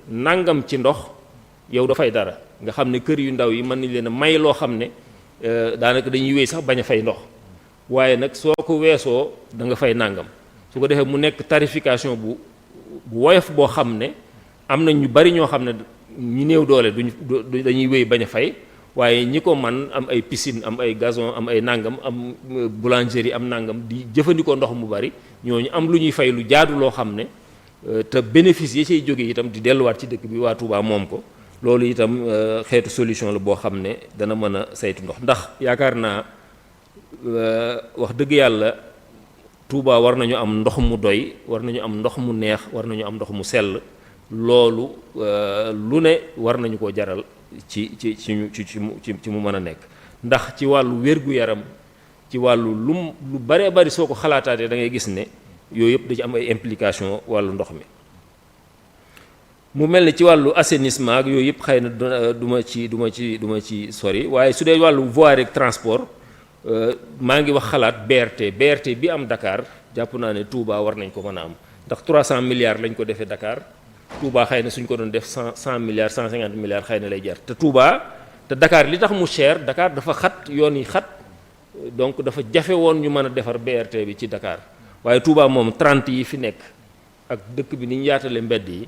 nangam ci ndox yow dafay dara nga xam ne kër yu ndaw yi mën nañ leen a may loo xam ne daanaka dañuy wéy sax bañ a fay ndox waaye nag soo ko weesoo da nga fay nangam su ko defee mu nekk tarification bu woyof boo xam ne am na ñu bari ñoo xam ne ñi néew doole dañuy wéy bañ a fay waaye ñi ko man am ay piscine am ay gazon am ay nangam am boulangerie am nangam di jëfandikoo ndox mu bari ñooñu am lu ñuy fay lu jaadu loo xam ne te bénéfice yi cay jóge itam di delluwaat ci dëkk bi waa Touba moom ko loolu itam xeetu solution la boo xam ne dana mën a saytu ndox ndax yaakaar naa wax dëgg yàlla Touba war nañu am ndox mu doy war nañu am ndox mu neex war nañu am ndox mu sell loolu lu ne war nañu ko jaral ci mu mën a nekk ndax ci wàllu wér-gu-yaram ci wàllu lu baree bari soo ko xalaataatee da ngay gis ne yooyu yëpp da ci am ay implication wàllu ndox mi mu mel ne ci wàllu assainissement ak yooyu yëpp xëy na du ma ci sori waaye su dee wàllu voirie ak transport maa ngi wax xalaat BRT bi am Dakar jàpp naa ne Touba war nañ ko mën a am ndax 300 milliards lañ ko defee Dakar Touba xëy na suñ ko doon def 100 milliards 150 milliards xëy na lay jar te Dakar li tax mu cher Dakar dafa xat yoon yi xat donc dafa jafe woon ñu mën a defar BRT bi ci Dakar waaye Touba moom 30 yi fi nekk ak dëkk bi ni ñu yaatale mbedd yi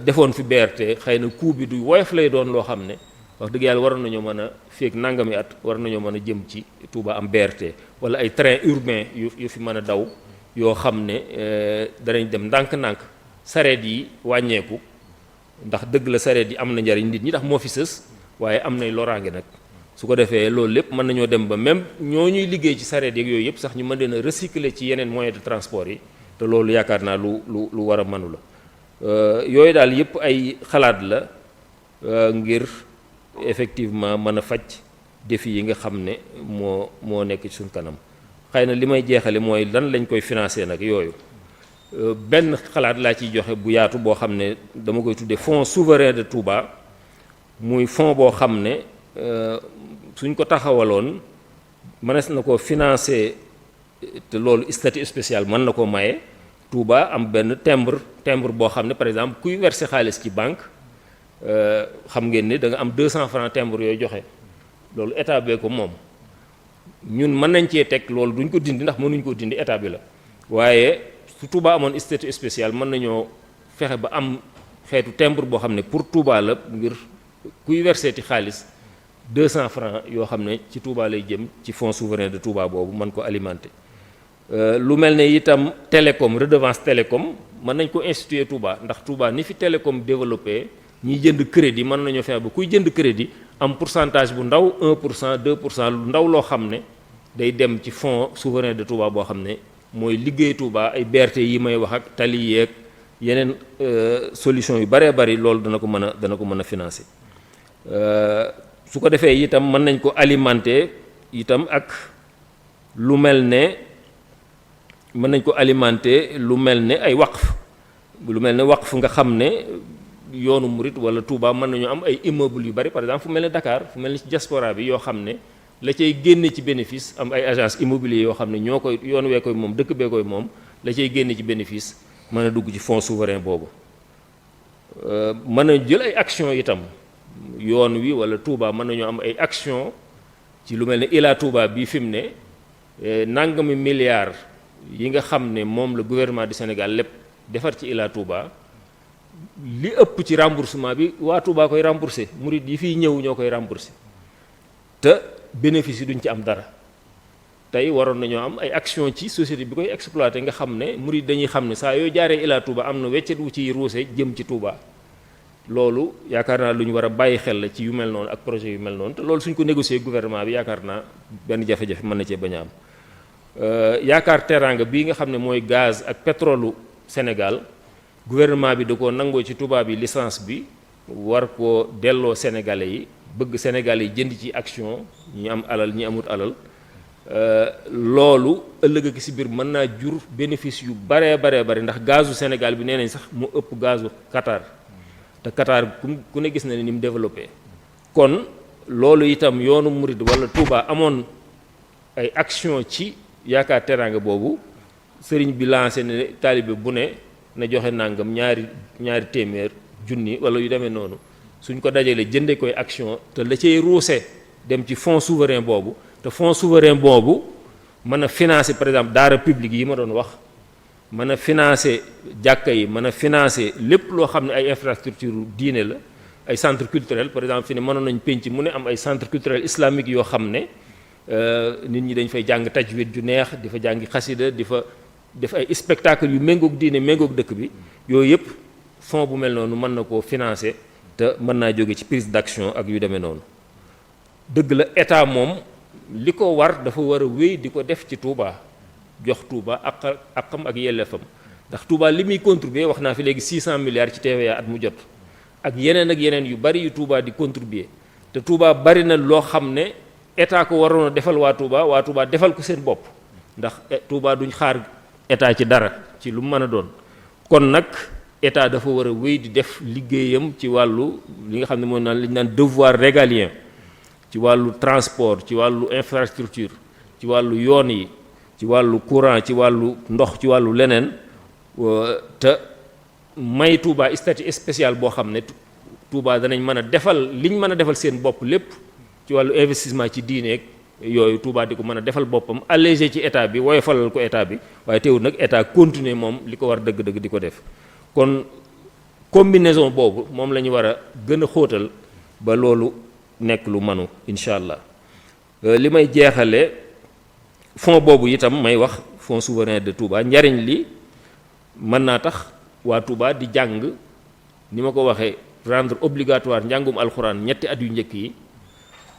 defoon fi BRT xëy na coût bi du woyof lay doon loo xam ne wax dëgg yàlla waroon nañoo mën a feek nangami at war nañoo mën a jëm ci Touba am BRT wala ay train urbain yu fi mën a daw yoo xam ne danañ dem ndànk-ndànk sareet yi wàññeeku ndax dëgg la sareet yi am na njariñ nit ñi tax moo fi sës waaye am nay loraange nag su ko defee loolu lépp mën nañoo dem ba même ñoo ñuy liggéey ci sareet yeeg yooyu yëpp sax ñu mën leen a recycler ci yeneen moyens de transport yi te loolu yaakaar naa lu war a mënu la yooyu daal yëpp ay xalaat la ngir effectivement mën a faj défi yi nga xam ne moo nekk ci suñ kanam xëy na li may jeexale mooy lan lañ koy financer nag yooyu benn xalaat laa ciy joxe bu yaatu boo xam ne dama koy tuddee fonds souverain de Touba muy fonds boo xam ne suñ ko taxawaloon mënees na ko financer te loolu statut spécial mën na ko maye Touba am benn timbre boo xam ne par exemple kuy verser xaalis ci banque xam ngeen ne da nga am 200 francs timbre yooyu joxe loolu état bee ko moom ñun mën nañ cee teg loolu duñ ko dindi ndax mënuñ ko dindi état bi la waaye su Touba amoon statut spécial mën nañoo fexe ba am xeetu timbre boo xam ne pour Touba la ngir kuy verseeti xaalis 200 francs yoo xam ne ci Touba lay jëm ci fonds souverain de Touba boobu mën ko alimenter lu mel ne itam télécom redevance télécom mën nañ ko instituer Touba ndax Touba ni fi télécom développé ñiy jënd crédit mën nañoo fexe ba kuy jënd crédit am pourcentage bu ndaw 1% 2% lu ndaw loo xam ne day dem ci fonds souverain de Touba boo xam ne mooy liggéey Touba ay BRT yi may wax ak tali yeeg yeneen solution yu baree bari loolu dana ko mën a financer su ko defee itam mën nañ ko alimenter itam ak lu mel ne mën nañ ko alimenter lu mel ne ay waqf nga xam ne yoonu murit wala Touba mën nañu am ay immeuble yu bari par exemple fu mel ne Dakar fu mel ne ci diaspora bi yoo xam ne la cay génne ci bénéfice am ay agence immobilier yoo xam ne ñoo koy yoon wee koy moom dëkk bee koy moom la cay génne ci bénéfice mën a dugg ci fonds souverain boobu mën a jël ay action itam yoon wi wala Touba mën nañoo am ay action ci lu mel ne Ila Touba bii fi mu ne nangami milliards yi nga xam ne moom la gouvernement du Sénégal lépp defar ci Ila Touba li ëpp ci remboursement bi waa Touba koy rembourser murid yi fiy ñëw ñoo koy rembourser te bénéfice yi duñ ci am dara tey waroon nañoo am ay action ci société bi koy exploiter nga xam ne murid dañuy xam ne saa yoo jaaree Ila Touba am na weccet wu ciy ruuse jëm ci Touba loolu yaakaar naa lu ñu war a bàyyi xel la ci yu mel noonu ak projet yu mel noonu te loolu suñ ko négocier gouvernement bi yaakaar naa benn jafe-jafe mën na cee bañ a am yaakaar teraanga bii nga xam ne mooy gaz ak pétrole Sénégal gouvernement bi da ko nangoo ci tubaab yi licence bi war koo delloo sénégalais yi bëgg sénégalais yi jënd ci action ñi am alal ñi amut alal loolu ëllëg ak si biir mën naa jur bénéfice yu baree bari ndax gazu Sénégal bi nee nañ sax mu ëpp gazu Qatar te Qatar ku ne gis na ne ni mu développé kon loolu itam yoonu murid wala Touba amoon ay action ci yaakaar teraanga boobu sëriñ bi lancé ne taalibe bu ne na joxe nangam ñaari téeméer junni wala yu demee noonu suñ ko dajalee jënde koy action te la cay ruuse dem ci fonds souverain boobu te fonds souverain boobu mën a financer par exemple daara publique yi ma doon wax mën a financer jàkka yi mën a financer lépp loo xam ne ay infrastructure diine la ay centre culturel par exemple fi ne mënoon nañ penc mu ne am ay centre culturel islamique yoo xam ne nit ñi dañ fay jàng tajwid ju neex di fa jàngi xasida di fa def ay spectacle yu méngoog diine méngoog dëkk bi yooyu yëpp fonds bu mel noonu mën na koo financer te mën naa jóge ci prise d'action ak yu demee noonu dëgg la état moom li ko war dafa war a wéy di ko def ci Touba jox Touba akam ak yelleefam ndax Touba li muy contribuer wax naa fi léegi 600 milliards ci TVA at mu jot ak yeneen yu bari yu Touba di contribuer te Touba bari na loo xam ne état ko waroon a defal waa Touba defal ko seen bopp ndax Touba duñ xaar état ci dara ci lu mën a doon kon nag état dafa war a wéy di def liggéeyam ci wàllu li nga xam ne mooy naan li ñu naan devoir régalien ci wàllu transport ci wàllu infrastructure ci wàllu yoon yi ci wàllu courant ci wàllu ndox ci wàllu leneen te may Touba statut spécial boo xam ne Touba danañ mën a defal liñ mën a defal seen bopp lépp ci wàllu investissement ci diineeg yooyu Touba di ko mën a defal boppam allégé ci état bi woyofalal ko état bi waaye teewul nag état continuer moom li ko war dëgg-dëgg di ko def kon combinaison boobu moom la ñu war a gën a xóotal ba loolu nekk lu manu incha allah li may jeexale fonds boobu itam may wax fonds souverain de Touba njariñ li mën naa tax waa Touba di jàng ni ma ko waxee rendre obligatoire njàngum alxuraan ñetti at yu njëkk yi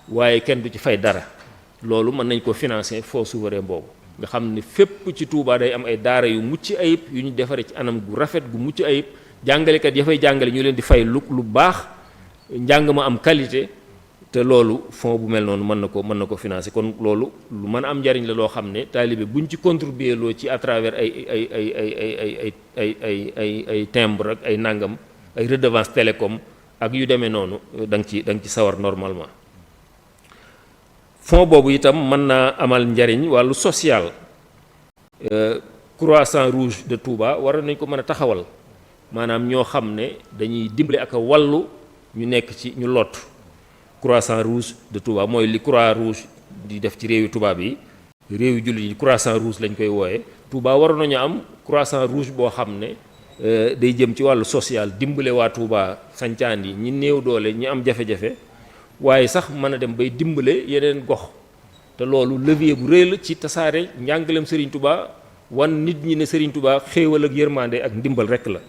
waaye kenn du ci fay dara loolu mën nañ ko financer fonds souverain boobu nga xam ne fépp ci Touba day am ay daara yu mucc ayib yu ñu defaree ci anam gu rafet gu mucc ayib jàngalekat ya fay jàngale ñu leen di fay lu baax njàng ma am qualité te loolu fonds bu mel noonu mën na ko financer kon loolu lu mën a am njariñ la loo xam ne taalibe buñ ci contribuer loo ci à travers ay timbre ak ay nangam ay redevance télécom ak yu demee noonu da nga ci sawar normalement fonds boobu itam mën naa amal njariñ wàllu social Croissant Rouge de Touba war nañ ko mën a taxawal maanaam ñoo xam ne dañuy dimbale ak a wàllu ñu nekk ci ñu lot Croissant Rouge de Touba mooy li Croix Rouge di def ci réewi tubaab yi réewi jullit yi Croissant Rouge lañ koy wooye Touba waroon nañu am Croissant Rouge boo xam ne day jëm ci wàllu social dimbale waa Touba sancaan yi ñi néew doole ñi am jafe-jafe waaye sax mën a dem bay dimbale yeneen gox te loolu levier bu rëy la ci tasaare njàngaleem Serigne Touba wan nit ñi ne Serigne Touba xéewal ak yërmande ak ndimbal rekk la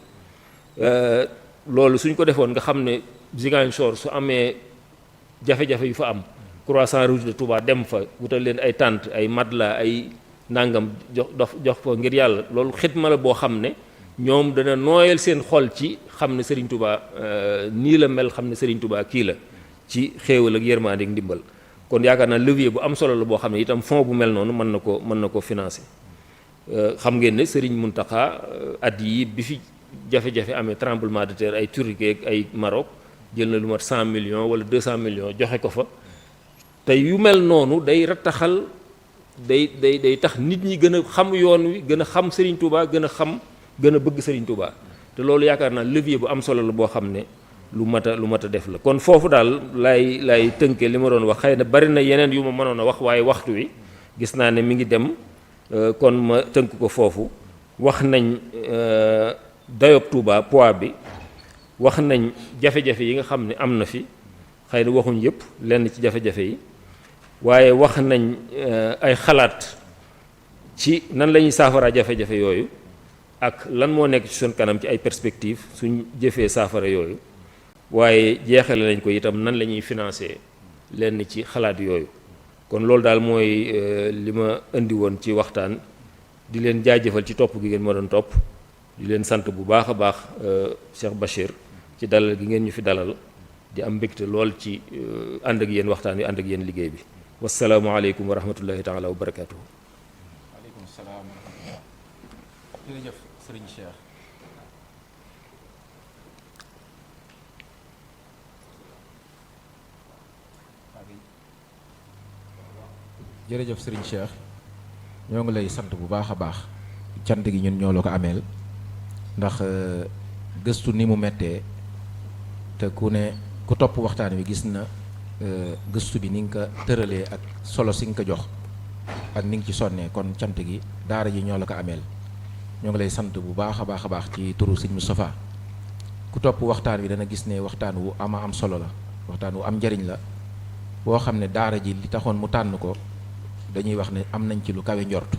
loolu suñ ko defoon nga xam ne Ziguinchor su amee jafe-jafe yu fa am Croissant Rouge de Touba dem fa wutal leen ay tente ay matelas ay nangam jox fa ngir yàlla loolu xidma la boo xam ne ñoom dana nooyal seen xol ci xam ne Serigne Touba nii la mel xam ne Serigne Touba kii la ci xéewal ak yërmande ak ndimbal kon yaakaar naa levier bu am solo la boo xam ne itam fonds bu mel noonu mën na ko financer xam ngeen ne Serigne Mountakha at yi bi fi jafe-jafe amee tremblement de terre ay Turquie ak ay Maroc jël na lu mat 100 millions wala 200 millions joxe ko fa te yu mel noonu day rattaxal day tax nit ñi gën a xam yoon wi gën a xam Serigne Touba gën a bëgg Serigne Touba te loolu yaakaar naa levier bu am solo la boo xam ne lu mat a def la kon foofu daal lay tënke li ma doon wax xëy na bari na yeneen yu ma mënoon a wax waaye waxtu wi gis naa ne mi ngi dem kon ma tënk ko foofu wax nañ dayob Touba poids bi wax nañ jafe-jafe yi nga xam ne am na fi xëy na waxuñ yëpp lenn ci jafe-jafe yi waaye wax nañ ay xalaat ci nan la ñuy saafaraa jafe-jafe yooyu ak lan moo nekk ci suñ kanam ci ay perspectives suñ jëfee saafara yooyu waaye jeexale nañ ko itam nan la ñuy financer lenn ci xalaat yooyu kon loolu daal mooy li ma indi woon ci waxtaan di leen jaajëfal ci topp gi ngeen ma doon topp di leen sant bu baax a baax Cheikh Bachir ci dalal gi ngeen ñu fi dalal di am mbégte lool ci ànd ak yéen waxtaan wi ànd ak yéen liggéey bi wasalaamualeykum wa rahmatullahi taala wa barakatuhu. waaleykum salaam. jërëjëf sëriñ Cheikh. jërëjëf sëriñ Cheikh ñoo ngi lay sant bu baax a baax cant gi ñun ñoo la ko ameel ndax gëstu ni mu mettee te ku topp waxtaan wi gis na gëstu bi ni nga ko tëralee ak solo si nga ko jox ak ni nga ci sonnee, kon cant gi daara ji ñoo la ko ameel. ñoo ngi lay sant bu baax a baax a baax ci turu sëñ Moustapha. ku topp waxtaan wi dana gis ne waxtaan wu am solo la, waxtaan wu am njariñ la boo xam ne daara ji li taxoon mu tànn ko dañuy wax ne am nañ ci lu kawe njort.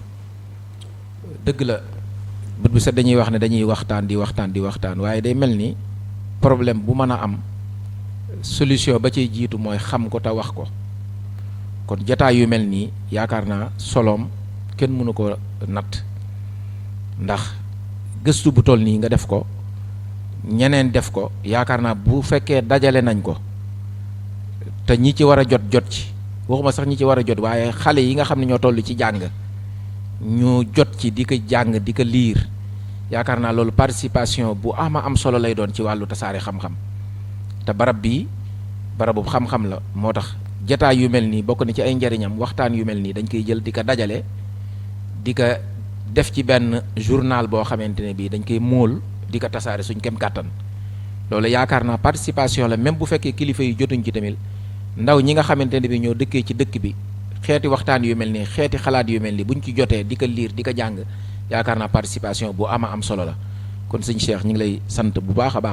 dëgg la bët bi sax dañuy wax ne dañuy waxtaan di waxtaan waaye day mel ni problème bu mën a am solution ba ciy jiitu mooy xam ko te wax ko. kon jataay yu mel nii yaakaar naa soloom kenn mënu ko natt, ndax gëstu bu toll nii nga def ko, ñeneen def ko, yaakaar naa bu fekkee dajale nañ ko te ñi ci war a jot ci, waxuma sax ñi ci war a jot waaye xale yi nga xam ne ñoo toll ci jàng ñu jot ci di ko jàng di ko liir, yaakaar naa loolu participation bu am solo lay doon ci wàllu tasaare xam-xam. te barab bii barabu xam-xam la, moo tax jataay yu mel nii bokk na ci ay njariñam. waxtaan yu mel nii dañ koy jël di ko dajale, di ko def ci benn journal boo xamante ne bii dañ koy móol di ko tasaare suñ kem kàttan. loolu yaakaar naa participation la, même bu fekkee kilifa yi jotuñ ci tamit ndaw ñi nga xamante ne bii ñoo dëkkee ci dëkk bi, xeeti waxtaan yu mel nii, xeeti xalaat yu mel nii buñ ci jotee di ko liir di ko jàng, yaakaar naa participation bu am solo la. kon sëñ Cheikh ñu ngi lay sant bu baax a baax